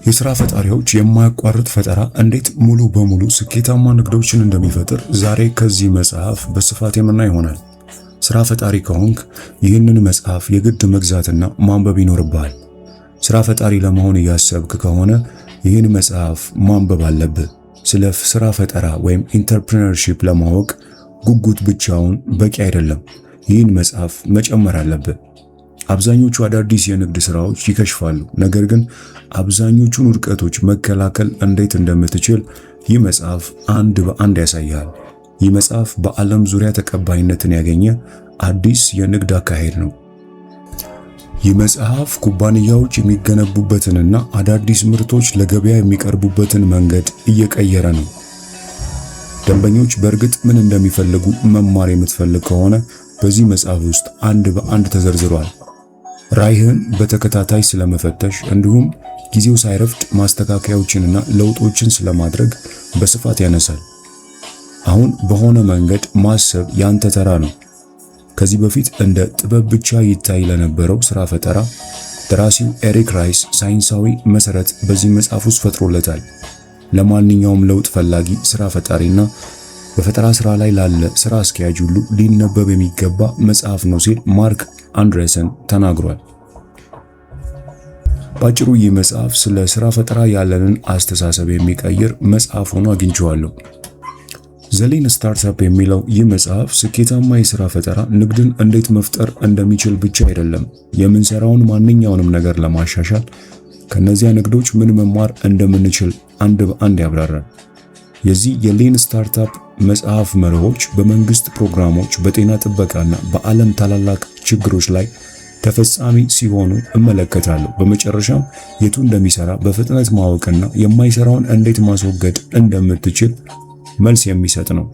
የሥራ ፈጣሪዎች የማያቋርጥ ፈጠራ እንዴት ሙሉ በሙሉ ስኬታማ ንግዶችን እንደሚፈጥር ዛሬ ከዚህ መጽሐፍ በስፋት የምናይ ይሆናል። ስራ ፈጣሪ ከሆንክ ይህንን መጽሐፍ የግድ መግዛትና ማንበብ ይኖርብሃል። ስራ ፈጣሪ ለመሆን እያሰብክ ከሆነ ይህን መጽሐፍ ማንበብ አለብህ። ስለ ስራ ፈጠራ ወይም entrepreneurship ለማወቅ ጉጉት ብቻውን በቂ አይደለም። ይህን መጽሐፍ መጨመር አለብህ። አብዛኞቹ አዳዲስ የንግድ ስራዎች ይከሽፋሉ። ነገር ግን አብዛኞቹን ውድቀቶች መከላከል እንዴት እንደምትችል ይህ መጽሐፍ አንድ በአንድ ያሳይሃል። ይህ መጽሐፍ በዓለም ዙሪያ ተቀባይነትን ያገኘ አዲስ የንግድ አካሄድ ነው። ይህ መጽሐፍ ኩባንያዎች የሚገነቡበትንና አዳዲስ ምርቶች ለገበያ የሚቀርቡበትን መንገድ እየቀየረ ነው። ደንበኞች በእርግጥ ምን እንደሚፈልጉ መማር የምትፈልግ ከሆነ በዚህ መጽሐፍ ውስጥ አንድ በአንድ ተዘርዝሯል። ራዕይህን በተከታታይ ስለመፈተሽ እንዲሁም ጊዜው ሳይረፍድ ማስተካከያዎችንና ለውጦችን ስለማድረግ በስፋት ያነሳል። አሁን በሆነ መንገድ ማሰብ ያንተ ተራ ነው። ከዚህ በፊት እንደ ጥበብ ብቻ ይታይ ለነበረው ስራ ፈጠራ ደራሲው ኤሪክ ራይስ ሳይንሳዊ መሰረት በዚህ መጽሐፍ ውስጥ ፈጥሮለታል። ለማንኛውም ለውጥ ፈላጊ ስራ ፈጣሪና በፈጠራ ስራ ላይ ላለ ስራ አስኪያጅ ሁሉ ሊነበብ የሚገባ መጽሐፍ ነው ሲል ማርክ አንድሬሰን ተናግሯል። ባጭሩ ይህ መጽሐፍ ስለ ስራ ፈጠራ ያለንን አስተሳሰብ የሚቀይር መጽሐፍ ሆኖ አግኝቼዋለሁ። The Lean Startup የሚለው ይህ መጽሐፍ ስኬታማ የሥራ ፈጠራ ንግድን እንዴት መፍጠር እንደሚችል ብቻ አይደለም፣ የምንሰራውን ማንኛውንም ነገር ለማሻሻል ከነዚያ ንግዶች ምን መማር እንደምንችል አንድ በአንድ ያብራራል። የዚህ የ Lean Startup መጽሐፍ መርሆች በመንግስት ፕሮግራሞች፣ በጤና ጥበቃና በዓለም ታላላቅ ችግሮች ላይ ተፈጻሚ ሲሆኑ እመለከታለሁ። በመጨረሻም የቱ እንደሚሰራ በፍጥነት ማወቅና የማይሰራውን እንዴት ማስወገድ እንደምትችል መልስ የሚሰጥ ነው።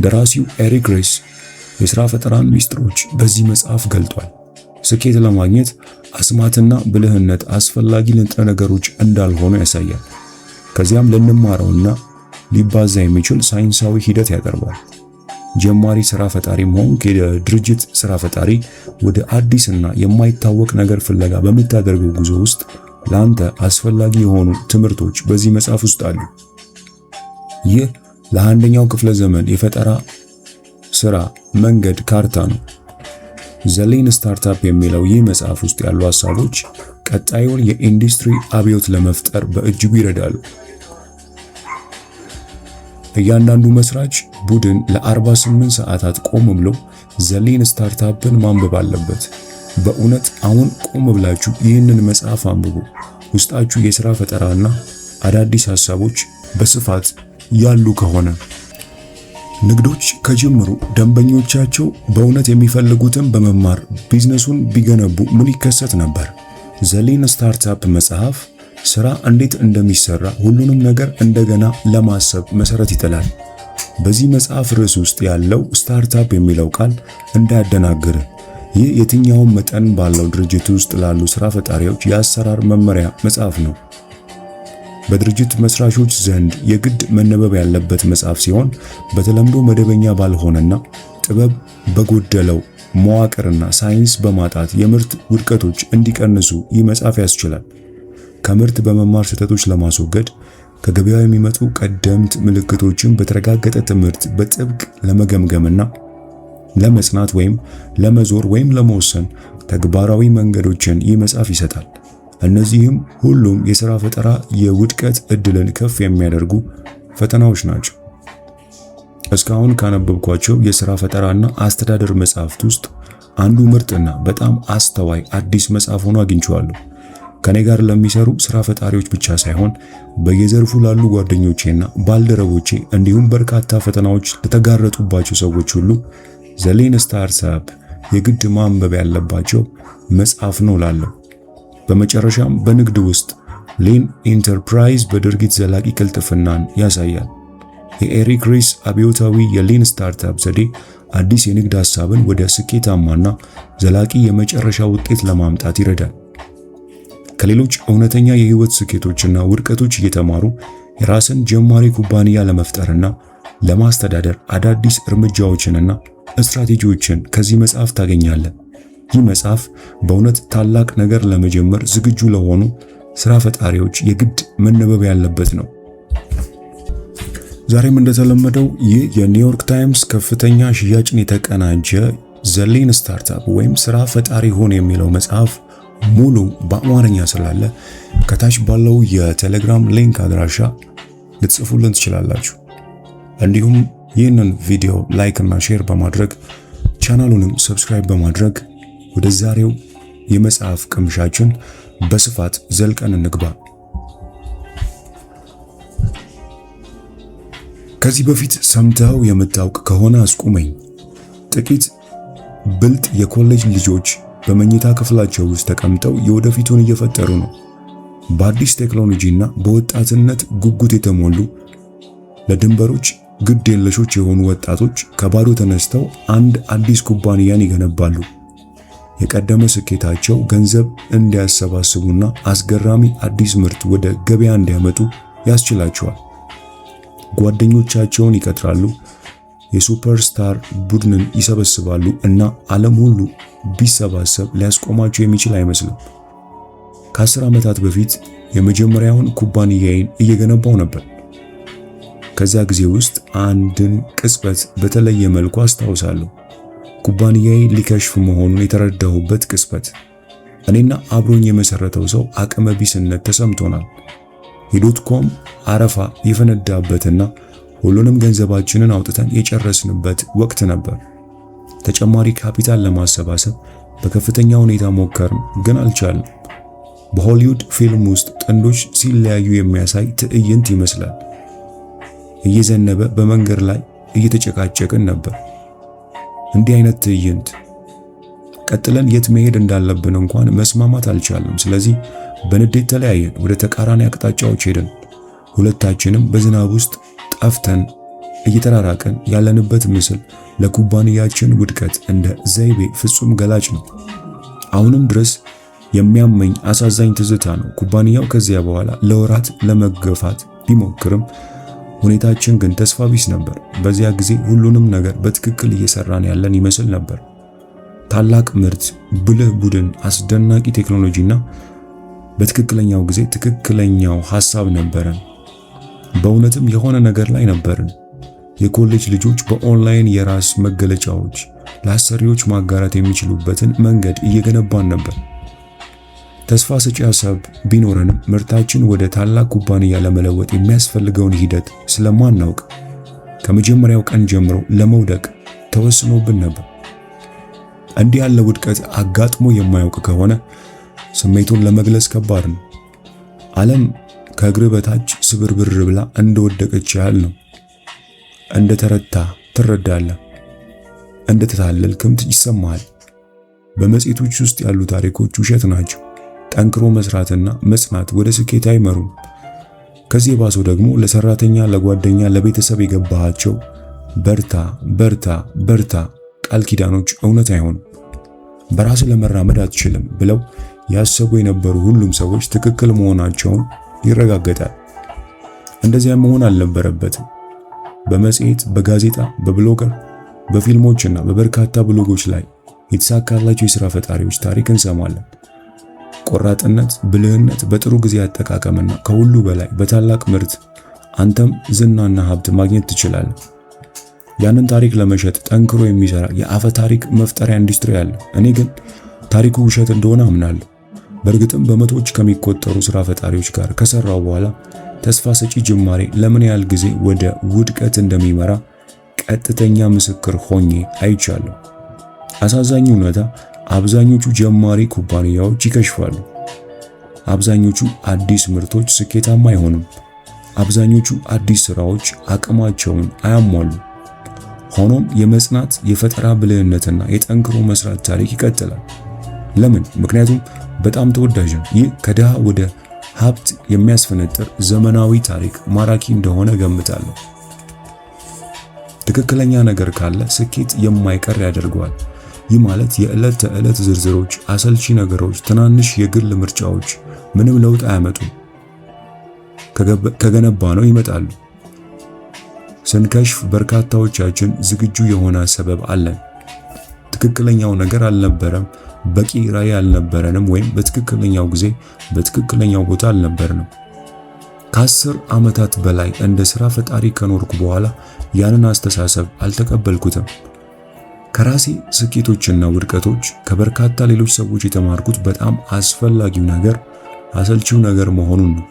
ደራሲው ኤሪክ ሪስ የሥራ ፈጠራን ሚስጥሮች በዚህ መጽሐፍ ገልጧል። ስኬት ለማግኘት አስማትና ብልህነት አስፈላጊ ንጥረ ነገሮች እንዳልሆኑ ያሳያል። ከዚያም ልንማረውና ሊባዛ የሚችል ሳይንሳዊ ሂደት ያቀርባል። ጀማሪ ስራ ፈጣሪም ሆንክ የድርጅት ስራ ፈጣሪ ወደ አዲስና የማይታወቅ ነገር ፍለጋ በምታደርገው ጉዞ ውስጥ ለአንተ አስፈላጊ የሆኑ ትምህርቶች በዚህ መጽሐፍ ውስጥ አሉ። ይህ ለአንደኛው ክፍለ ዘመን የፈጠራ ስራ መንገድ ካርታ ነው። The Lean Startup የሚለው ይህ መጽሐፍ ውስጥ ያሉ ሐሳቦች ቀጣዩን የኢንዱስትሪ አብዮት ለመፍጠር በእጅጉ ይረዳሉ። እያንዳንዱ መስራች ቡድን ለ48 ሰዓታት ቆም ብሎ The Lean Startup ን ማንበብ አለበት። በእውነት አሁን ቆም ብላችሁ ይህንን መጽሐፍ አንብቡ። ውስጣችሁ የሥራ ፈጠራና አዳዲስ ሐሳቦች በስፋት ያሉ ከሆነ ንግዶች ከጅምሩ ደንበኞቻቸው በእውነት የሚፈልጉትን በመማር ቢዝነሱን ቢገነቡ ምን ይከሰት ነበር? The Lean Startup መጽሐፍ ስራ እንዴት እንደሚሰራ ሁሉንም ነገር እንደገና ለማሰብ መሰረት ይጥላል። በዚህ መጽሐፍ ርዕስ ውስጥ ያለው startup የሚለው ቃል እንዳያደናግር። ይህ የትኛውም መጠን ባለው ድርጅት ውስጥ ላሉ ስራ ፈጣሪዎች የአሰራር መመሪያ መጽሐፍ ነው። በድርጅት መስራቾች ዘንድ የግድ መነበብ ያለበት መጽሐፍ ሲሆን በተለምዶ መደበኛ ባልሆነና ጥበብ በጎደለው መዋቅርና ሳይንስ በማጣት የምርት ውድቀቶች እንዲቀንሱ ይህ መጽሐፍ ያስችላል። ከምርት በመማር ስህተቶች ለማስወገድ ከገበያው የሚመጡ ቀደምት ምልክቶችን በተረጋገጠ ትምህርት በጥብቅ ለመገምገምና ለመጽናት ወይም ለመዞር ወይም ለመወሰን ተግባራዊ መንገዶችን ይህ መጽሐፍ ይሰጣል። እነዚህም ሁሉም የሥራ ፈጠራ የውድቀት ዕድልን ከፍ የሚያደርጉ ፈተናዎች ናቸው። እስካሁን ካነበብኳቸው የሥራ ፈጠራና አስተዳደር መጽሐፍት ውስጥ አንዱ ምርጥና በጣም አስተዋይ አዲስ መጽሐፍ ሆኖ አግኝቼዋለሁ። ከኔ ጋር ለሚሰሩ ስራ ፈጣሪዎች ብቻ ሳይሆን በየዘርፉ ላሉ ጓደኞቼና ባልደረቦቼ እንዲሁም በርካታ ፈተናዎች ለተጋረጡባቸው ሰዎች ሁሉ The Lean Startup የግድ ማንበብ ያለባቸው መጽሐፍ ነው እላለሁ። በመጨረሻም በንግድ ውስጥ lean enterprise በድርጊት ዘላቂ ቅልጥፍናን ያሳያል። የኤሪክ ሪስ አብዮታዊ የ Lean Startup ዘዴ አዲስ የንግድ ሐሳብን ወደ ስኬታማና ዘላቂ የመጨረሻ ውጤት ለማምጣት ይረዳል። ከሌሎች እውነተኛ የህይወት ስኬቶችና ውድቀቶች እየተማሩ የራስን ጀማሪ ኩባንያ ለመፍጠርና ለማስተዳደር አዳዲስ እርምጃዎችንና ስትራቴጂዎችን ከዚህ መጽሐፍ ታገኛለህ። ይህ መጽሐፍ በእውነት ታላቅ ነገር ለመጀመር ዝግጁ ለሆኑ ስራ ፈጣሪዎች የግድ መነበብ ያለበት ነው። ዛሬም እንደተለመደው ይህ የኒውዮርክ ታይምስ ከፍተኛ ሽያጭን የተቀናጀ The Lean Startup ወይም ስራ ፈጣሪ ሁን የሚለው መጽሐፍ ሙሉ በአማርኛ ስላለ ከታች ባለው የቴሌግራም link አድራሻ ልትጽፉልን ትችላላችሁ። እንዲሁም ይህንን ቪዲዮ like እና share በማድረግ ቻናሉንም subscribe በማድረግ ወደ ዛሬው የመጽሐፍ ቅምሻችን በስፋት ዘልቀን እንግባ። ከዚህ በፊት ሰምተው የምታውቅ ከሆነ አስቁመኝ። ጥቂት ብልጥ የኮሌጅ ልጆች በመኝታ ክፍላቸው ውስጥ ተቀምጠው የወደፊቱን እየፈጠሩ ነው። በአዲስ ቴክኖሎጂና በወጣትነት ጉጉት የተሞሉ ለድንበሮች ግድ የለሾች የሆኑ ወጣቶች ከባዶ ተነስተው አንድ አዲስ ኩባንያን ይገነባሉ። የቀደመ ስኬታቸው ገንዘብ እንዲያሰባስቡና አስገራሚ አዲስ ምርት ወደ ገበያ እንዲያመጡ ያስችላቸዋል። ጓደኞቻቸውን ይቀጥራሉ፣ የ superstar ቡድንን ይሰበስባሉ እና ዓለም ሁሉ ቢሰባሰብ ሊያስቆማቸው የሚችል አይመስልም። ከ10 ዓመታት በፊት የመጀመሪያውን ኩባንያዬን እየገነባው ነበር። ከዛ ጊዜ ውስጥ አንድን ቅጽበት በተለየ መልኩ አስታውሳለሁ። ኩባንያዬ ሊከሽፍ መሆኑን የተረዳሁበት ቅጽበት። እኔና አብሮኝ የመሰረተው ሰው አቅመ ቢስነት ተሰምቶናል። የ dot com አረፋ የፈነዳበትና ሁሉንም ገንዘባችንን አውጥተን የጨረስንበት ወቅት ነበር። ተጨማሪ ካፒታል ለማሰባሰብ በከፍተኛ ሁኔታ ሞከርን፣ ግን አልቻልንም። በሆሊውድ ፊልም ውስጥ ጥንዶች ሲለያዩ የሚያሳይ ትዕይንት ይመስላል። እየዘነበ በመንገድ ላይ እየተጨቃጨቅን ነበር። እንዲህ አይነት ትዕይንት ቀጥለን የት መሄድ እንዳለብን እንኳን መስማማት አልቻልንም። ስለዚህ በንዴት ተለያየን፣ ወደ ተቃራኒ አቅጣጫዎች ሄድን። ሁለታችንም በዝናብ ውስጥ ጠፍተን እየተራራቅን ያለንበት ምስል ለኩባንያችን ውድቀት እንደ ዘይቤ ፍጹም ገላጭ ነው። አሁንም ድረስ የሚያመኝ አሳዛኝ ትዝታ ነው። ኩባንያው ከዚያ በኋላ ለወራት ለመገፋት ቢሞክርም ሁኔታችን ግን ተስፋ ቢስ ነበር። በዚያ ጊዜ ሁሉንም ነገር በትክክል እየሰራን ያለን ይመስል ነበር። ታላቅ ምርት፣ ብልህ ቡድን፣ አስደናቂ ቴክኖሎጂና በትክክለኛው ጊዜ ትክክለኛው ሐሳብ ነበረን። በእውነትም የሆነ ነገር ላይ ነበርን። የኮሌጅ ልጆች በኦንላይን የራስ መገለጫዎች ለአሰሪዎች ማጋራት የሚችሉበትን መንገድ እየገነባን ነበር። ተስፋ ሰጪ ሐሳብ ቢኖረንም ምርታችን ወደ ታላቅ ኩባንያ ለመለወጥ የሚያስፈልገውን ሂደት ስለማናውቅ ከመጀመሪያው ቀን ጀምሮ ለመውደቅ ተወስኖብን ነበር። እንዲህ ያለ ውድቀት አጋጥሞ የማያውቅ ከሆነ ስሜቱን ለመግለጽ ከባድ ነው። ዓለም ከእግር በታች ስብርብር ብላ እንደወደቀች ያህል ነው። እንደተረታ ትረዳለህ፣ እንደተታለልክም ይሰማሃል። በመጽሔቶች ውስጥ ያሉ ታሪኮች ውሸት ናቸው። ጠንክሮ መስራትና መጽናት ወደ ስኬት አይመሩም። ከዚህ የባሰው ደግሞ ለሰራተኛ፣ ለጓደኛ፣ ለቤተሰብ የገባሃቸው በርታ በርታ በርታ ቃል ኪዳኖች እውነት አይሆኑም። በራስ ለመራመድ አትችልም ብለው ያሰቡ የነበሩ ሁሉም ሰዎች ትክክል መሆናቸውን ይረጋገጣል። እንደዚያ መሆን አልነበረበትም። በመጽሔት፣ በጋዜጣ፣ በብሎገር፣ በፊልሞችና በበርካታ ብሎጎች ላይ የተሳካላቸው የሥራ ፈጣሪዎች ታሪክ እንሰማለን። ቆራጥነት፣ ብልህነት፣ በጥሩ ጊዜ አጠቃቀምና ከሁሉ በላይ በታላቅ ምርት አንተም ዝናና ሀብት ማግኘት ትችላለህ። ያንን ታሪክ ለመሸጥ ጠንክሮ የሚሰራ የአፈ ታሪክ መፍጠሪያ ኢንዱስትሪ አለ። እኔ ግን ታሪኩ ውሸት እንደሆነ አምናለሁ። በእርግጥም በመቶዎች ከሚቆጠሩ ስራ ፈጣሪዎች ጋር ከሰራው በኋላ ተስፋ ሰጪ ጅማሬ ለምን ያህል ጊዜ ወደ ውድቀት እንደሚመራ ቀጥተኛ ምስክር ሆኜ አይቻለሁ። አሳዛኝ እውነታ አብዛኞቹ ጀማሪ ኩባንያዎች ይከሽፋሉ። አብዛኞቹ አዲስ ምርቶች ስኬታማ አይሆኑም። አብዛኞቹ አዲስ ስራዎች አቅማቸውን አያሟሉ። ሆኖም የመጽናት የፈጠራ ብልህነትና የጠንክሮ መስራት ታሪክ ይቀጥላል። ለምን? ምክንያቱም በጣም ተወዳጅ ነው። ይህ ከድሃ ወደ ሀብት የሚያስፈነጥር ዘመናዊ ታሪክ ማራኪ እንደሆነ ገምታለሁ። ትክክለኛ ነገር ካለ ስኬት የማይቀር ያደርገዋል። ይህ ማለት የዕለት ተዕለት ዝርዝሮች፣ አሰልቺ ነገሮች፣ ትናንሽ የግል ምርጫዎች ምንም ለውጥ አያመጡም። ከገነባ ነው ይመጣሉ። ስንከሽፍ በርካታዎቻችን ዝግጁ የሆነ ሰበብ አለን። ትክክለኛው ነገር አልነበረም፣ በቂ ራዕይ አልነበረንም ወይም በትክክለኛው ጊዜ በትክክለኛው ቦታ አልነበርንም። ከ10 ዓመታት በላይ እንደ ሥራ ፈጣሪ ከኖርኩ በኋላ ያንን አስተሳሰብ አልተቀበልኩትም። ከራሴ ስኬቶችና ውድቀቶች፣ ከበርካታ ሌሎች ሰዎች የተማርኩት በጣም አስፈላጊው ነገር አሰልቺው ነገር መሆኑን ነው።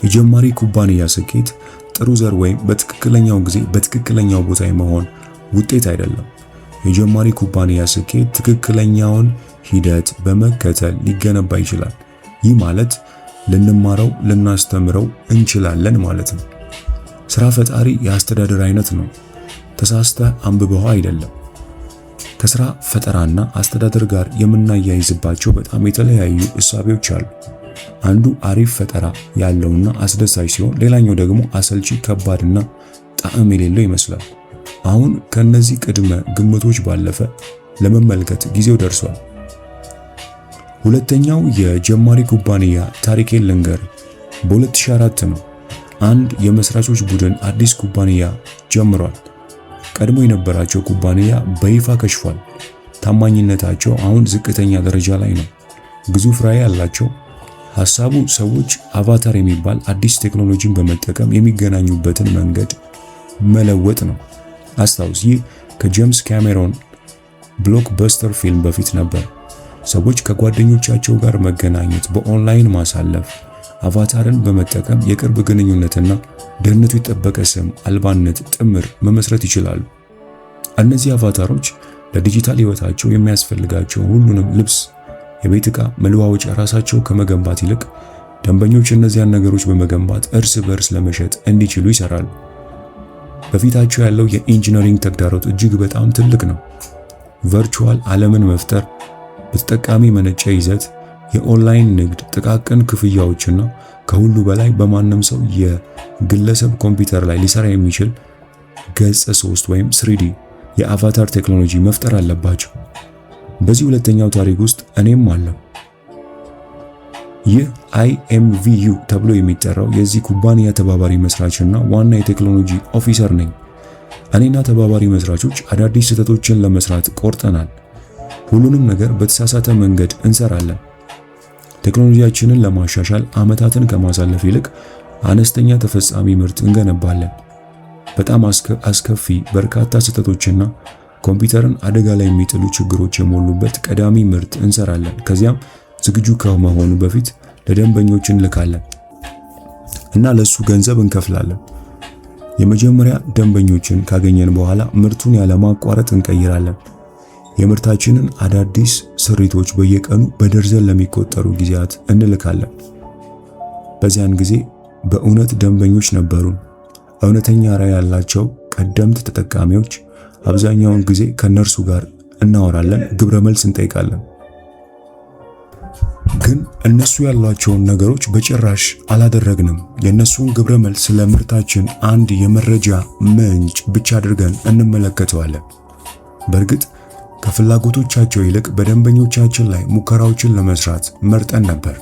የጀማሪ ኩባንያ ስኬት ጥሩ ዘር ወይም በትክክለኛው ጊዜ በትክክለኛው ቦታ የመሆን ውጤት አይደለም። የጀማሪ ኩባንያ ስኬት ትክክለኛውን ሂደት በመከተል ሊገነባ ይችላል። ይህ ማለት ልንማረው፣ ልናስተምረው እንችላለን ማለት ነው። ስራ ፈጣሪ የአስተዳደር አይነት ነው። ተሳስተህ አንብበው አይደለም። ከስራ ፈጠራና አስተዳደር ጋር የምናያይዝባቸው በጣም የተለያዩ እሳቤዎች አሉ። አንዱ አሪፍ ፈጠራ ያለውና አስደሳች ሲሆን፣ ሌላኛው ደግሞ አሰልቺ፣ ከባድና ጣዕም የሌለው ይመስላል። አሁን ከነዚህ ቅድመ ግምቶች ባለፈ ለመመልከት ጊዜው ደርሷል። ሁለተኛው የጀማሪ ኩባንያ ታሪኬን ልንገር። በ2004 ነው። አንድ የመስራቾች ቡድን አዲስ ኩባንያ ጀምሯል። ቀድሞ የነበራቸው ኩባንያ በይፋ ከሽፏል። ታማኝነታቸው አሁን ዝቅተኛ ደረጃ ላይ ነው። ግዙፍ ራዕይ አላቸው። ሐሳቡ ሰዎች avatar የሚባል አዲስ ቴክኖሎጂን በመጠቀም የሚገናኙበትን መንገድ መለወጥ ነው። አስታውስ፣ ይህ ከጄምስ ካሜሮን blockbuster ፊልም በፊት ነበር። ሰዎች ከጓደኞቻቸው ጋር መገናኘት፣ በኦንላይን ማሳለፍ፣ avatar ን በመጠቀም የቅርብ ግንኙነትና ደህንነቱ የተጠበቀ ስም አልባነት ጥምር መመስረት ይችላሉ። እነዚህ avatar ኦች ለዲጂታል ህይወታቸው የሚያስፈልጋቸው ሁሉንም ልብስ፣ የቤት ዕቃ፣ መለዋወጫ ራሳቸው ከመገንባት ይልቅ ደንበኞች እነዚያን ነገሮች በመገንባት እርስ በርስ ለመሸጥ እንዲችሉ ይሰራሉ። በፊታቸው ያለው የ engineering ተግዳሮት እጅግ በጣም ትልቅ ነው። Virtual ዓለምን መፍጠር፣ በተጠቃሚ የመነጨ ይዘት፣ የኦንላይን ንግድ፣ ጥቃቅን ክፍያዎችና ከሁሉ በላይ በማንም ሰው የግለሰብ ኮምፒውተር ላይ ሊሰራ የሚችል ገጸ 3 ወይም 3D የ avatar ቴክኖሎጂ መፍጠር አለባቸው። በዚህ ሁለተኛው ታሪክ ውስጥ እኔም አለሁ። ይህ IMVU ተብሎ የሚጠራው የዚህ ኩባንያ ተባባሪ መስራችና ዋና የቴክኖሎጂ officer ነኝ። እኔና ተባባሪ መስራቾች አዳዲስ ስህተቶችን ለመስራት ቆርጠናል። ሁሉንም ነገር በተሳሳተ መንገድ እንሰራለን። ቴክኖሎጂያችንን ለማሻሻል ዓመታትን ከማሳለፍ ይልቅ አነስተኛ ተፈጻሚ ምርት እንገነባለን። በጣም አስከፊ በርካታ ስህተቶችና ኮምፒውተርን አደጋ ላይ የሚጥሉ ችግሮች የሞሉበት ቀዳሚ ምርት እንሰራለን። ከዚያም ዝግጁ ከመሆኑ በፊት ለደንበኞች እንልካለን እና ለሱ ገንዘብ እንከፍላለን። የመጀመሪያ ደንበኞችን ካገኘን በኋላ ምርቱን ያለማቋረጥ እንቀይራለን። የምርታችንን አዳዲስ ስሪቶች በየቀኑ በደርዘን ለሚቆጠሩ ጊዜያት እንልካለን። በዚያን ጊዜ በእውነት ደንበኞች ነበሩን። እውነተኛ ራዕይ ያላቸው ቀደምት ተጠቃሚዎች። አብዛኛውን ጊዜ ከነርሱ ጋር እናወራለን፣ ግብረ መልስ እንጠይቃለን። ግን እነሱ ያሏቸውን ነገሮች በጭራሽ አላደረግንም። የእነሱን ግብረ መልስ ለምርታችን አንድ የመረጃ ምንጭ ብቻ አድርገን እንመለከተዋለን። በእርግጥ ከፍላጎቶቻቸው ይልቅ በደንበኞቻችን ላይ ሙከራዎችን ለመስራት መርጠን ነበር።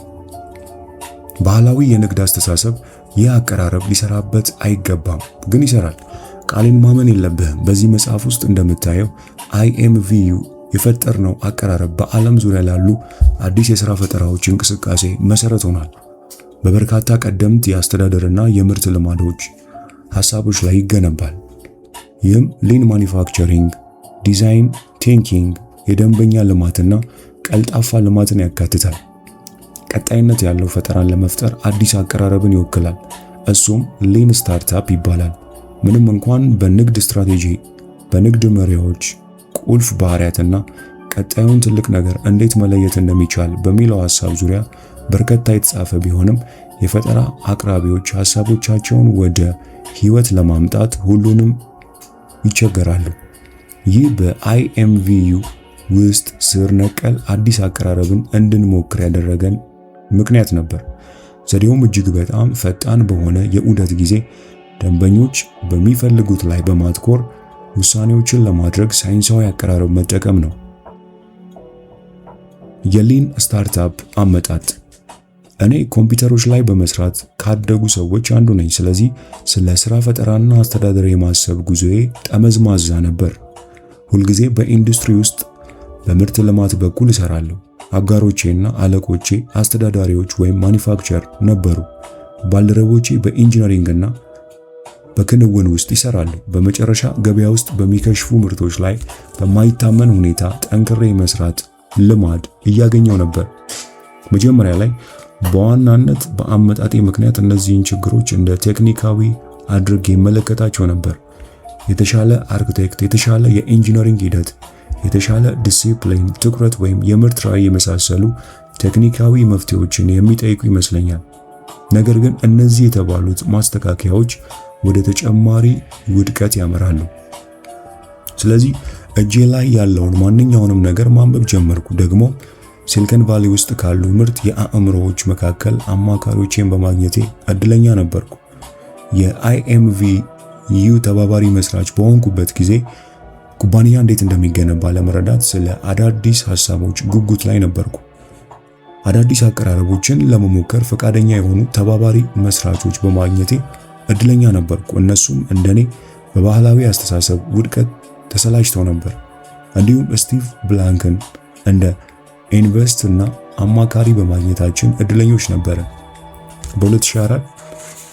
ባህላዊ የንግድ አስተሳሰብ ይህ አቀራረብ ሊሰራበት አይገባም፣ ግን ይሰራል። ቃሌን ማመን የለብህም። በዚህ መጽሐፍ ውስጥ እንደምታየው IMVU የፈጠርነው አቀራረብ በዓለም ዙሪያ ላሉ አዲስ የሥራ ፈጠራዎች እንቅስቃሴ መሰረት ሆኗል። በበርካታ ቀደምት የአስተዳደርና የምርት ልማዶች ሐሳቦች ላይ ይገነባል። ይህም lean manufacturing፣ design thinking፣ የደንበኛ ልማትና ቀልጣፋ ልማትን ያካትታል። ቀጣይነት ያለው ፈጠራን ለመፍጠር አዲስ አቀራረብን ይወክላል። እሱም lean startup ይባላል። ምንም እንኳን በንግድ ስትራቴጂ፣ በንግድ መሪዎች ቁልፍ ባህሪያትና ቀጣዩን ትልቅ ነገር እንዴት መለየት እንደሚቻል በሚለው ሐሳብ ዙሪያ በርካታ የተጻፈ ቢሆንም፣ የፈጠራ አቅራቢዎች ሐሳቦቻቸውን ወደ ህይወት ለማምጣት ሁሉንም ይቸገራሉ። ይህ በ IMVU ውስጥ ስር ነቀል አዲስ አቀራረብን እንድንሞክር ያደረገን ምክንያት ነበር። ዘዴውም እጅግ በጣም ፈጣን በሆነ የዑደት ጊዜ ደንበኞች በሚፈልጉት ላይ በማትኮር ውሳኔዎችን ለማድረግ ሳይንሳዊ አቀራረብ መጠቀም ነው። የ lean startup አመጣጥ። እኔ ኮምፒውተሮች ላይ በመስራት ካደጉ ሰዎች አንዱ ነኝ። ስለዚህ ስለ ስራ ፈጠራና አስተዳደር የማሰብ ጉዞዬ ጠመዝማዛ ነበር። ሁልጊዜ በኢንዱስትሪ ውስጥ በምርት ልማት በኩል እሰራለሁ። አጋሮቼና አለቆቼ አስተዳዳሪዎች ወይም manufacturer ነበሩ። ባልደረቦቼ በ engineering እና በክንውን ውስጥ ይሰራሉ። በመጨረሻ ገበያ ውስጥ በሚከሽፉ ምርቶች ላይ በማይታመን ሁኔታ ጠንክሬ መስራት ልማድ እያገኘው ነበር። መጀመሪያ ላይ በዋናነት በአመጣጤ ምክንያት እነዚህን ችግሮች እንደ ቴክኒካዊ አድርጌ እመለከታቸው ነበር። የተሻለ አርክቴክት፣ የተሻለ የ engineering ሂደት፣ የተሻለ ዲሲፕሊን፣ ትኩረት ወይም የምርት ራዕይ የመሳሰሉ ቴክኒካዊ መፍትሄዎችን የሚጠይቁ ይመስለኛል። ነገር ግን እነዚህ የተባሉት ማስተካከያዎች ወደ ተጨማሪ ውድቀት ያመራሉ። ስለዚህ እጄ ላይ ያለውን ማንኛውንም ነገር ማንበብ ጀመርኩ። ደግሞ ሲሊከን ቫሊ ውስጥ ካሉ ምርጥ የአእምሮዎች መካከል አማካሪዎቼን በማግኘቴ እድለኛ ነበርኩ። የ IMVU ተባባሪ መስራች በሆንኩበት ጊዜ ኩባንያ እንዴት እንደሚገነባ ለመረዳት ስለ አዳዲስ ሀሳቦች ጉጉት ላይ ነበርኩ። አዳዲስ አቀራረቦችን ለመሞከር ፈቃደኛ የሆኑ ተባባሪ መስራቾች በማግኘቴ እድለኛ ነበርኩ። እነሱም እንደኔ በባህላዊ አስተሳሰብ ውድቀት ተሰላችተው ነበር። እንዲሁም ስቲቭ ብላንክን እንደ investor እና አማካሪ በማግኘታችን እድለኞች ነበርን። በ2004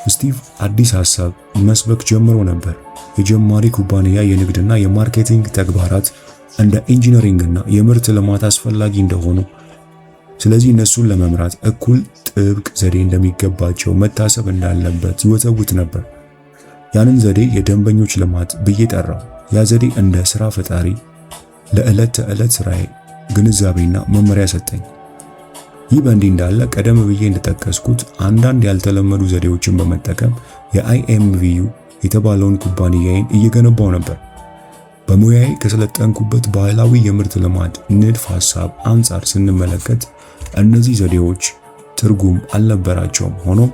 ስቲቭ አዲስ ሐሳብ መስበክ ጀምሮ ነበር። የጀማሪ ኩባንያ የንግድና የ marketing ተግባራት እንደ engineering እና የምርት ልማት አስፈላጊ እንደሆኑ፣ ስለዚህ እነሱን ለመምራት እኩል ጥብቅ ዘዴ እንደሚገባቸው መታሰብ እንዳለበት ይወተውት ነበር። ያንን ዘዴ የደንበኞች ልማት ብዬ ጠራው። ያ ዘዴ እንደ ስራ ፈጣሪ ለዕለት ተዕለት ስራዬ ግንዛቤና መመሪያ ሰጠኝ። ይህ በእንዲህ እንዳለ ቀደም ብዬ እንደጠቀስኩት አንዳንድ ያልተለመዱ ዘዴዎችን በመጠቀም የ IMVU የተባለውን ኩባንያዬን እየገነባው ነበር። በሙያዬ ከሰለጠንኩበት ባህላዊ የምርት ልማት ንድፍ ሐሳብ አንጻር ስንመለከት እነዚህ ዘዴዎች ትርጉም አልነበራቸውም። ሆኖም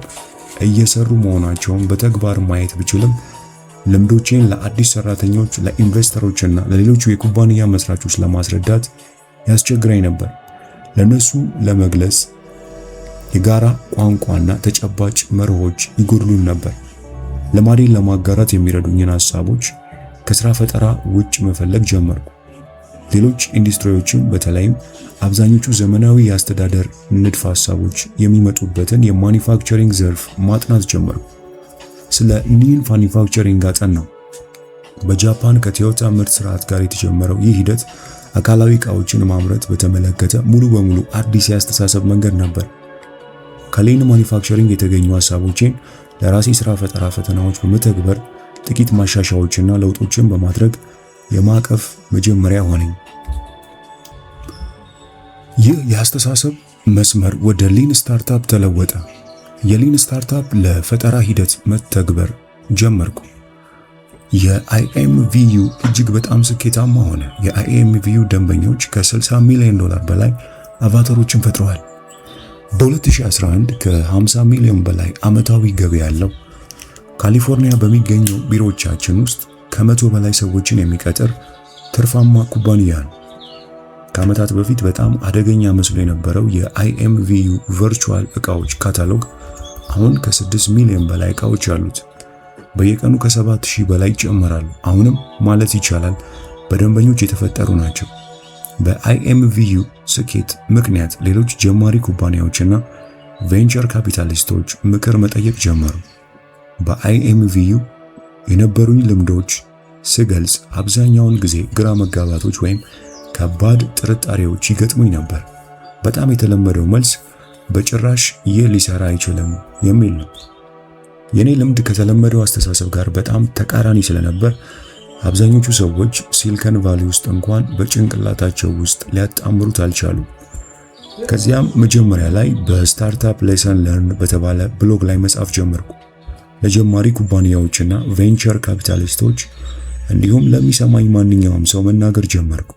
እየሰሩ መሆናቸውን በተግባር ማየት ብችልም ልምዶቼን ለአዲስ ሰራተኞች፣ ለኢንቨስተሮችና ለሌሎቹ የኩባንያ መስራቾች ለማስረዳት ያስቸግረኝ ነበር። ለነሱ ለመግለጽ የጋራ ቋንቋና ተጨባጭ መርሆች ይጎድሉን ነበር። ልማዴን ለማጋራት የሚረዱኝን ሐሳቦች ከስራ ፈጠራ ውጭ መፈለግ ጀመርኩ። ሌሎች ኢንዱስትሪዎችም በተለይም አብዛኞቹ ዘመናዊ የአስተዳደር ንድፈ ሐሳቦች የሚመጡበትን የ manufacturing ዘርፍ ማጥናት ጀመርኩ። ስለ lean manufacturing አጠናሁ። በጃፓን ከቶዮታ ምርት ስርዓት ጋር የተጀመረው ይህ ሂደት አካላዊ ዕቃዎችን ማምረት በተመለከተ ሙሉ በሙሉ አዲስ የአስተሳሰብ መንገድ ነበር። ከ lean manufacturing የተገኙ ሐሳቦቼን ለራሴ ስራ ፈጠራ ፈተናዎች በመተግበር ጥቂት ማሻሻያዎችና ለውጦችን በማድረግ የማዕቀፍ መጀመሪያ ሆነኝ። ይህ የአስተሳሰብ መስመር ወደ lean startup ተለወጠ። የ lean startup ለፈጠራ ሂደት መተግበር ጀመርኩ። የ IMVU እጅግ በጣም ስኬታማ ሆነ። የ IMVU ደንበኞች ከ60 ሚሊዮን ዶላር በላይ avatar ኦችን ፈጥረዋል። በ2011 ከ50 ሚሊዮን በላይ ዓመታዊ ገቢ ያለው፣ ካሊፎርኒያ በሚገኘው ቢሮዎቻችን ውስጥ ከ100 በላይ ሰዎችን የሚቀጥር ትርፋማ ኩባንያ ነው። ከዓመታት በፊት በጣም አደገኛ መስሎ የነበረው የ IMVU virtual ዕቃዎች ካታሎግ አሁን ከ6 ሚሊዮን በላይ ዕቃዎች አሉት። በየቀኑ ከ7000 በላይ ይጨመራሉ። አሁንም ማለት ይቻላል በደንበኞች የተፈጠሩ ናቸው። በ IMVU ስኬት ምክንያት ሌሎች ጀማሪ ኩባንያዎችና venture capitalist ኦች ምክር መጠየቅ ጀመሩ። በ IMVU የነበሩኝ ልምዶች ስገልጽ አብዛኛውን ጊዜ ግራ መጋባቶች ወይም ከባድ ጥርጣሬዎች ይገጥሙኝ ነበር። በጣም የተለመደው መልስ በጭራሽ ይህ ሊሰራ አይችልም የሚል ነው። የኔ ልምድ ከተለመደው አስተሳሰብ ጋር በጣም ተቃራኒ ስለነበር አብዛኞቹ ሰዎች ሲሊከን ቫሊ ውስጥ እንኳን በጭንቅላታቸው ውስጥ ሊያጣምሩት አልቻሉም። ከዚያም መጀመሪያ ላይ በ Startup Lesson Learned በተባለ ብሎግ ላይ መጻፍ ጀመርኩ። ለጀማሪ ኩባንያዎችና venture capitalist ኦች እንዲሁም ለሚሰማኝ ማንኛውም ሰው መናገር ጀመርኩ።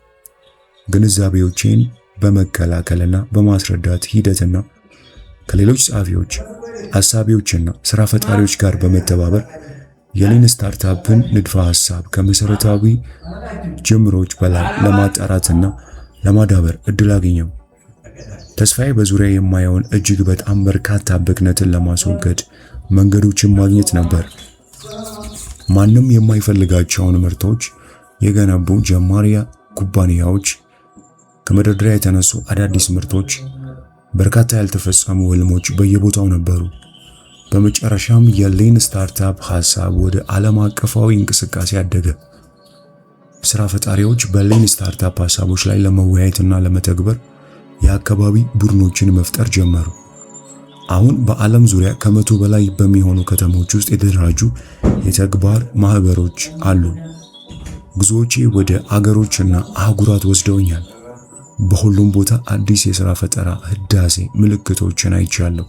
ግንዛቤዎቼን በመከላከልና በማስረዳት ሂደትና ከሌሎች ጸሐፊዎች፣ አሳቢዎችና ስራ ፈጣሪዎች ጋር በመተባበር የ lean startup ን ንድፈ ሐሳብ ከመሰረታዊ ጅምሮች በላይ ለማጣራትና ለማዳበር እድል አገኘው። ተስፋዬ በዙሪያ የማየውን እጅግ በጣም በርካታ ብክነትን ለማስወገድ መንገዶችን ማግኘት ነበር። ማንም የማይፈልጋቸውን ምርቶች የገነቡ ጀማሪ ኩባንያዎች ከመደርደሪያ የተነሱ አዳዲስ ምርቶች፣ በርካታ ያልተፈጸሙ ህልሞች በየቦታው ነበሩ። በመጨረሻም የ lean startup ሐሳብ ወደ ዓለም አቀፋዊ እንቅስቃሴ አደገ። ስራ ፈጣሪዎች በ lean startup ሐሳቦች ላይ ለመወያየትና ለመተግበር የአካባቢ ቡድኖችን መፍጠር ጀመሩ። አሁን በዓለም ዙሪያ ከ100 በላይ በሚሆኑ ከተሞች ውስጥ የተደራጁ የተግባር ማህበሮች አሉ። ጉዞዎቼ ወደ አገሮችና አህጉራት ወስደውኛል። በሁሉም ቦታ አዲስ የሥራ ፈጠራ ህዳሴ ምልክቶችን አይቻለሁ።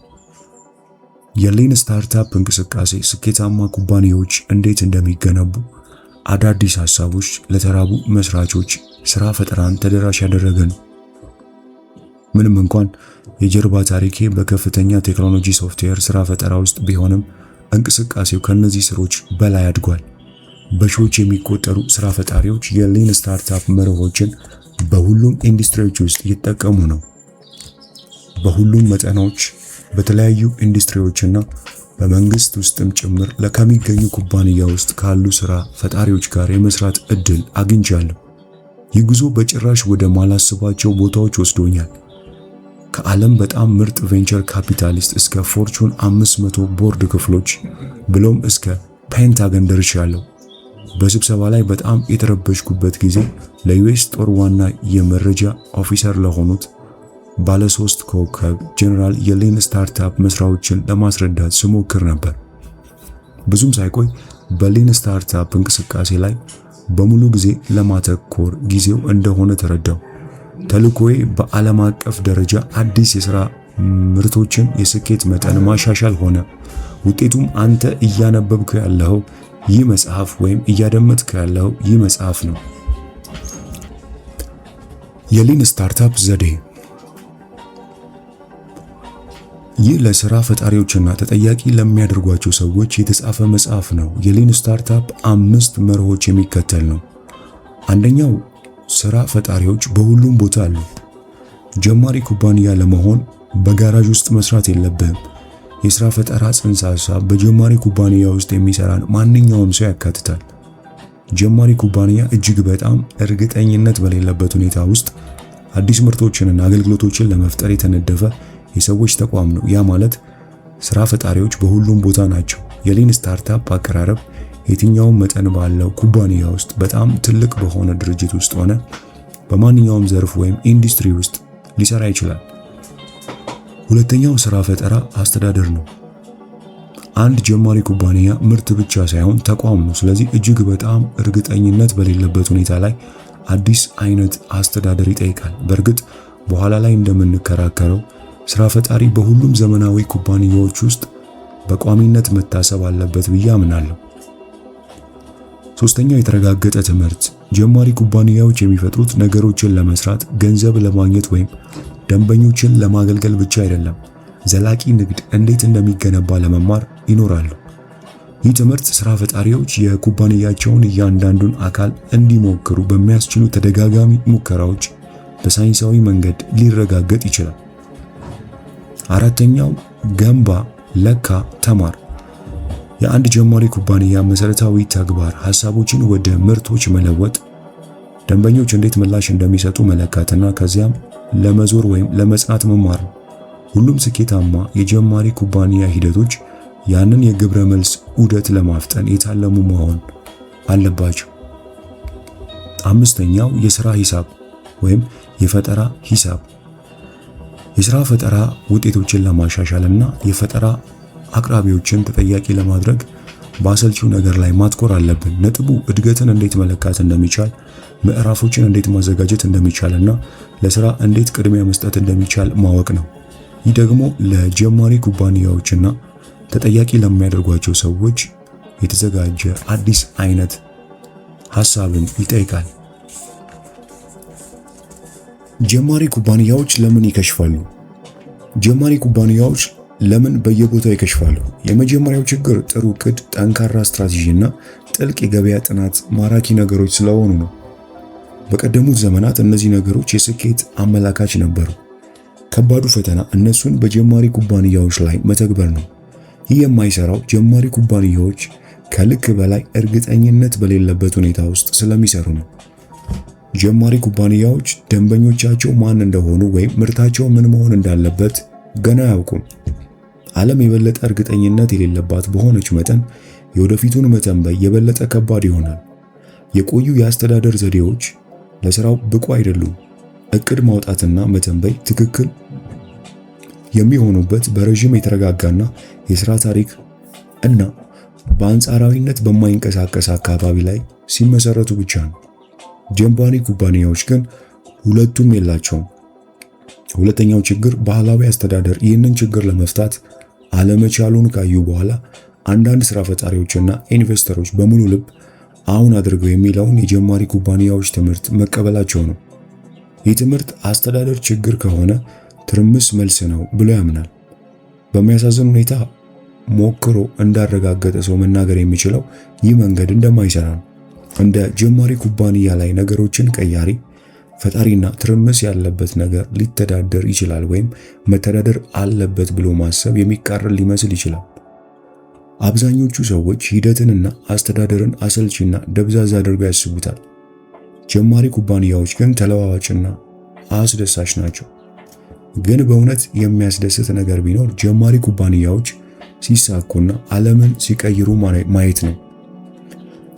የ lean startup እንቅስቃሴ ስኬታማ ኩባንያዎች እንዴት እንደሚገነቡ አዳዲስ ሐሳቦች ለተራቡ መስራቾች ስራ ፈጠራን ተደራሽ ያደረገ ነው። ምንም እንኳን የጀርባ ታሪኬ በከፍተኛ ቴክኖሎጂ ሶፍትዌር ስራ ፈጠራ ውስጥ ቢሆንም፣ እንቅስቃሴው ከነዚህ ስሮች በላይ አድጓል። በሺዎች የሚቆጠሩ ስራ ፈጣሪዎች የ lean startup መርሆችን በሁሉም ኢንዱስትሪዎች ውስጥ እየተጠቀሙ ነው። በሁሉም መጠኖች፣ በተለያዩ ኢንዱስትሪዎችና በመንግስት ውስጥም ጭምር ከሚገኙ ኩባንያ ውስጥ ካሉ ስራ ፈጣሪዎች ጋር የመስራት እድል አግኝቻለሁ። ይህ ጉዞ በጭራሽ ወደ ማላስባቸው ቦታዎች ወስዶኛል። ከዓለም በጣም ምርጥ venture capitalist እስከ Fortune 500 ቦርድ ክፍሎች ብሎም እስከ ፔንታገን ደርሻለሁ። በስብሰባ ላይ በጣም የተረበሽኩበት ጊዜ ለ US ጦር ዋና የመረጃ officer ለሆኑት ባለ ሶስት ኮከብ ጀነራል የ lean startup መስራዎችን ለማስረዳት ስሞክር ነበር። ብዙም ሳይቆይ በ lean startup እንቅስቃሴ ላይ በሙሉ ጊዜ ለማተኮር ጊዜው እንደሆነ ተረዳሁ። ተልእኮዬ በዓለም አቀፍ ደረጃ አዲስ የሥራ ምርቶችን የስኬት መጠን ማሻሻል ሆነ። ውጤቱም አንተ እያነበብክ ያለኸው ይህ መጽሐፍ ወይም እያደመጥክ ያለኸው ይህ መጽሐፍ ነው። የ lean startup ዘዴ። ይህ ለሥራ ፈጣሪዎችና ተጠያቂ ለሚያደርጓቸው ሰዎች የተጻፈ መጽሐፍ ነው። የ lean startup አምስት መርሆች የሚከተል ነው። አንደኛው፣ ስራ ፈጣሪዎች በሁሉም ቦታ አሉ። ጀማሪ ኩባንያ ለመሆን በጋራዥ ውስጥ መስራት የለብህም። የሥራ ፈጠራ ጽንሰ ሐሳብ በጀማሪ ኩባንያ ውስጥ የሚሰራን ማንኛውም ሰው ያካትታል። ጀማሪ ኩባንያ እጅግ በጣም እርግጠኝነት በሌለበት ሁኔታ ውስጥ አዲስ ምርቶችንና አገልግሎቶችን ለመፍጠር የተነደፈ የሰዎች ተቋም ነው። ያ ማለት ስራ ፈጣሪዎች በሁሉም ቦታ ናቸው። የ lean startup አቀራረብ የትኛውም መጠን ባለው ኩባንያ ውስጥ፣ በጣም ትልቅ በሆነ ድርጅት ውስጥ ሆነ በማንኛውም ዘርፍ ወይም ኢንዱስትሪ ውስጥ ሊሰራ ይችላል። ሁለተኛው ስራ ፈጠራ አስተዳደር ነው። አንድ ጀማሪ ኩባንያ ምርት ብቻ ሳይሆን ተቋም ነው። ስለዚህ እጅግ በጣም እርግጠኝነት በሌለበት ሁኔታ ላይ አዲስ አይነት አስተዳደር ይጠይቃል። በእርግጥ በኋላ ላይ እንደምንከራከረው ስራ ፈጣሪ በሁሉም ዘመናዊ ኩባንያዎች ውስጥ በቋሚነት መታሰብ አለበት ብዬ አምናለሁ። ሶስተኛው የተረጋገጠ ትምህርት። ጀማሪ ኩባንያዎች የሚፈጥሩት ነገሮችን ለመስራት፣ ገንዘብ ለማግኘት ወይም ደንበኞችን ለማገልገል ብቻ አይደለም፣ ዘላቂ ንግድ እንዴት እንደሚገነባ ለመማር ይኖራሉ። ይህ ትምህርት ስራ ፈጣሪዎች የኩባንያቸውን እያንዳንዱን አካል እንዲሞክሩ በሚያስችሉ ተደጋጋሚ ሙከራዎች በሳይንሳዊ መንገድ ሊረጋገጥ ይችላል። አራተኛው ገንባ፣ ለካ፣ ተማር። የአንድ ጀማሪ ኩባንያ መሰረታዊ ተግባር ሐሳቦችን ወደ ምርቶች መለወጥ፣ ደንበኞች እንዴት ምላሽ እንደሚሰጡ መለካትና ከዚያም ለመዞር ወይም ለመጽናት መማር ነው። ሁሉም ስኬታማ የጀማሪ ኩባንያ ሂደቶች ያንን የግብረ መልስ ዑደት ለማፍጠን የታለሙ መሆን አለባቸው። አምስተኛው የሥራ ሂሳብ ወይም የፈጠራ ሂሳብ። የሥራ ፈጠራ ውጤቶችን ለማሻሻል እና የፈጠራ አቅራቢዎችን ተጠያቂ ለማድረግ በአሰልቺው ነገር ላይ ማትኮር አለብን። ነጥቡ እድገትን እንዴት መለካት እንደሚቻል፣ ምዕራፎችን እንዴት ማዘጋጀት እንደሚቻል እና ለስራ እንዴት ቅድሚያ መስጠት እንደሚቻል ማወቅ ነው። ይህ ደግሞ ለጀማሪ ኩባንያዎችና ተጠያቂ ለሚያደርጓቸው ሰዎች የተዘጋጀ አዲስ አይነት ሐሳብን ይጠይቃል። ጀማሪ ኩባንያዎች ለምን ይከሽፋሉ? ጀማሪ ኩባንያዎች ለምን በየቦታው ይከሽፋሉ? የመጀመሪያው ችግር ጥሩ እቅድ፣ ጠንካራ ስትራቴጂ እና ጥልቅ የገበያ ጥናት ማራኪ ነገሮች ስለሆኑ ነው። በቀደሙት ዘመናት እነዚህ ነገሮች የስኬት አመላካች ነበሩ። ከባዱ ፈተና እነሱን በጀማሪ ኩባንያዎች ላይ መተግበር ነው። ይህ የማይሰራው ጀማሪ ኩባንያዎች ከልክ በላይ እርግጠኝነት በሌለበት ሁኔታ ውስጥ ስለሚሰሩ ነው። ጀማሪ ኩባንያዎች ደንበኞቻቸው ማን እንደሆኑ ወይም ምርታቸው ምን መሆን እንዳለበት ገና አያውቁም። ዓለም የበለጠ እርግጠኝነት የሌለባት በሆነች መጠን የወደፊቱን መተንበይ የበለጠ ከባድ ይሆናል። የቆዩ የአስተዳደር ዘዴዎች ለስራው ብቁ አይደሉም። እቅድ ማውጣትና መተንበይ ትክክል የሚሆኑበት በረዥም የተረጋጋና የስራ ታሪክ እና በአንጻራዊነት በማይንቀሳቀስ አካባቢ ላይ ሲመሰረቱ ብቻ ነው። ጀማሪ ኩባንያዎች ግን ሁለቱም የላቸውም። ሁለተኛው ችግር ባህላዊ አስተዳደር ይህንን ችግር ለመፍታት አለመቻሉን ካዩ በኋላ አንዳንድ ስራ ፈጣሪዎችና ኢንቨስተሮች በሙሉ ልብ አሁን አድርገው የሚለውን የጀማሪ ኩባንያዎች ትምህርት መቀበላቸው ነው። ይህ ትምህርት አስተዳደር ችግር ከሆነ ትርምስ መልስ ነው ብሎ ያምናል። በሚያሳዝን ሁኔታ ሞክሮ እንዳረጋገጠ ሰው መናገር የሚችለው ይህ መንገድ እንደማይሰራ ነው። እንደ ጀማሪ ኩባንያ ላይ ነገሮችን ቀያሪ፣ ፈጣሪና ትርምስ ያለበት ነገር ሊተዳደር ይችላል ወይም መተዳደር አለበት ብሎ ማሰብ የሚቃረን ሊመስል ይችላል። አብዛኞቹ ሰዎች ሂደትንና አስተዳደርን አሰልቺና ደብዛዛ አድርገው ያስቡታል። ጀማሪ ኩባንያዎች ግን ተለዋዋጭና አስደሳች ናቸው። ግን በእውነት የሚያስደስት ነገር ቢኖር ጀማሪ ኩባንያዎች ሲሳኩና ዓለምን ሲቀይሩ ማየት ነው።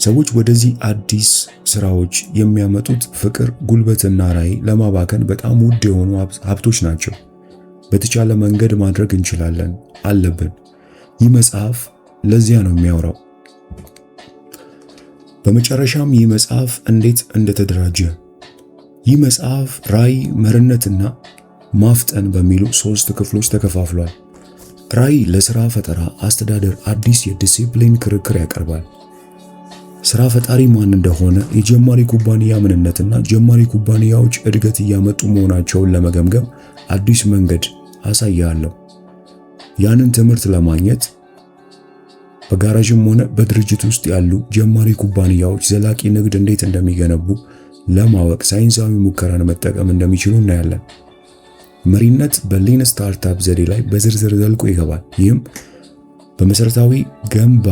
ሰዎች ወደዚህ አዲስ ስራዎች የሚያመጡት ፍቅር፣ ጉልበትና ራዕይ ለማባከን በጣም ውድ የሆኑ ሀብቶች ናቸው። በተቻለ መንገድ ማድረግ እንችላለን፣ አለብን። ይህ መጽሐፍ ለዚያ ነው የሚያወራው። በመጨረሻም ይህ መጽሐፍ እንዴት እንደተደራጀ፣ ይህ መጽሐፍ ራዕይ፣ መሪነትና ማፍጠን በሚሉ ሶስት ክፍሎች ተከፋፍሏል። ራዕይ ለስራ ፈጠራ አስተዳደር አዲስ የዲሲፕሊን ክርክር ያቀርባል። ስራ ፈጣሪ ማን እንደሆነ፣ የጀማሪ ኩባንያ ምንነትና ጀማሪ ኩባንያዎች እድገት እያመጡ መሆናቸውን ለመገምገም አዲስ መንገድ አሳያለሁ። ያንን ትምህርት ለማግኘት በጋራዥም ሆነ በድርጅት ውስጥ ያሉ ጀማሪ ኩባንያዎች ዘላቂ ንግድ እንዴት እንደሚገነቡ ለማወቅ ሳይንሳዊ ሙከራን መጠቀም እንደሚችሉ እናያለን። መሪነት በ lean startup ዘዴ ላይ በዝርዝር ዘልቆ ይገባል። ይህም በመሰረታዊ ገንባ፣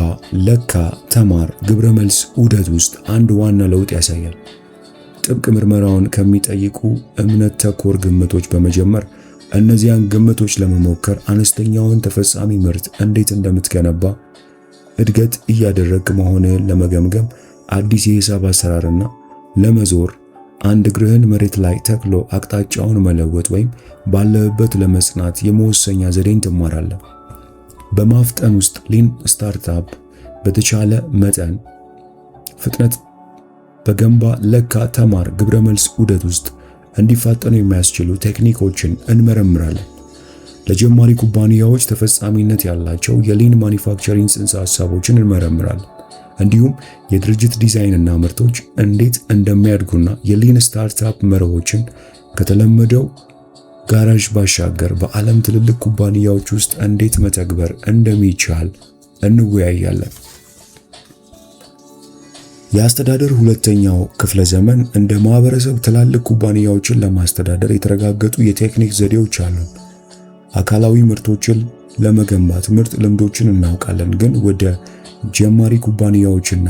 ለካ፣ ተማር፣ ግብረ መልስ ዑደት ውስጥ አንድ ዋና ለውጥ ያሳያል። ጥብቅ ምርመራውን ከሚጠይቁ እምነት ተኮር ግምቶች በመጀመር እነዚያን ግምቶች ለመሞከር አነስተኛውን ተፈጻሚ ምርት እንዴት እንደምትገነባ፣ እድገት እያደረግክ መሆንህን ለመገምገም አዲስ የሂሳብ አሰራርና ለመዞር አንድ እግርህን መሬት ላይ ተክሎ አቅጣጫውን መለወጥ ወይም ባለህበት ለመጽናት የመወሰኛ ዘዴን ትማራለህ። በማፍጠን ውስጥ lean startup በተቻለ መጠን ፍጥነት በገንባ፣ ለካ፣ ተማር፣ ግብረ መልስ ዑደት ውስጥ እንዲፋጠኑ የሚያስችሉ ቴክኒኮችን እንመረምራለን። ለጀማሪ ኩባንያዎች ተፈጻሚነት ያላቸው የ lean manufacturing ጽንሰ ሐሳቦችን እንመረምራለን። እንዲሁም የድርጅት ዲዛይን እና ምርቶች እንዴት እንደሚያድጉና የ lean startup መርሆችን ከተለመደው ጋራዥ ባሻገር በዓለም ትልልቅ ኩባንያዎች ውስጥ እንዴት መተግበር እንደሚቻል እንወያያለን። የአስተዳደር ሁለተኛው ክፍለ ዘመን እንደ ማህበረሰብ ትላልቅ ኩባንያዎችን ለማስተዳደር የተረጋገጡ የቴክኒክ ዘዴዎች አሉን። አካላዊ ምርቶችን ለመገንባት ምርጥ ልምዶችን እናውቃለን። ግን ወደ ጀማሪ ኩባንያዎችና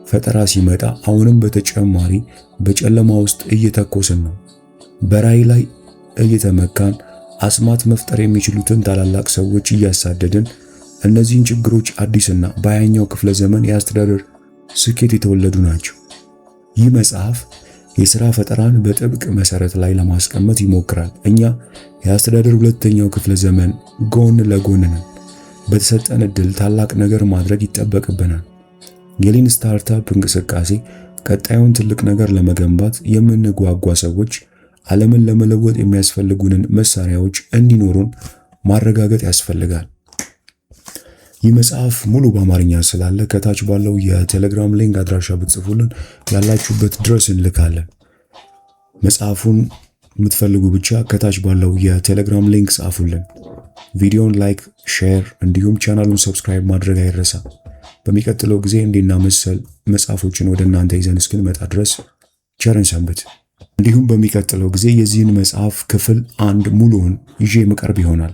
ፈጠራ ሲመጣ አሁንም በተጨማሪ በጨለማ ውስጥ እየተኮስን ነው። በራዕይ ላይ እየተመካን አስማት መፍጠር የሚችሉትን ታላላቅ ሰዎች እያሳደድን እነዚህን ችግሮች አዲስና በሃያኛው ክፍለ ዘመን የአስተዳደር ስኬት የተወለዱ ናቸው። ይህ መጽሐፍ የሥራ ፈጠራን በጥብቅ መሰረት ላይ ለማስቀመጥ ይሞክራል። እኛ የአስተዳደር ሁለተኛው ክፍለ ዘመን ጎን ለጎን ነን። በተሰጠን ዕድል ታላቅ ነገር ማድረግ ይጠበቅብናል። የ lean startup እንቅስቃሴ ቀጣዩን ትልቅ ነገር ለመገንባት የምንጓጓ ሰዎች ዓለምን ለመለወጥ የሚያስፈልጉንን መሳሪያዎች እንዲኖሩን ማረጋገጥ ያስፈልጋል። ይህ መጽሐፍ ሙሉ በአማርኛ ስላለ ከታች ባለው የቴሌግራም link አድራሻ ብትጽፉልን ያላችሁበት ድረስ እንልካለን። መጽሐፉን የምትፈልጉ ብቻ ከታች ባለው የቴሌግራም link ጻፉልን። ቪዲዮን like፣ share እንዲሁም ቻናሉን subscribe ማድረግ አይረሳ። በሚቀጥለው ጊዜ እንዲህና መሰል መጽሐፎችን ወደ እናንተ ይዘን እስክንመጣ ድረስ ቸር እንሰንብት። እንዲሁም በሚቀጥለው ጊዜ የዚህን መጽሐፍ ክፍል 1 ሙሉውን ይዤ የምቀርብ ይሆናል።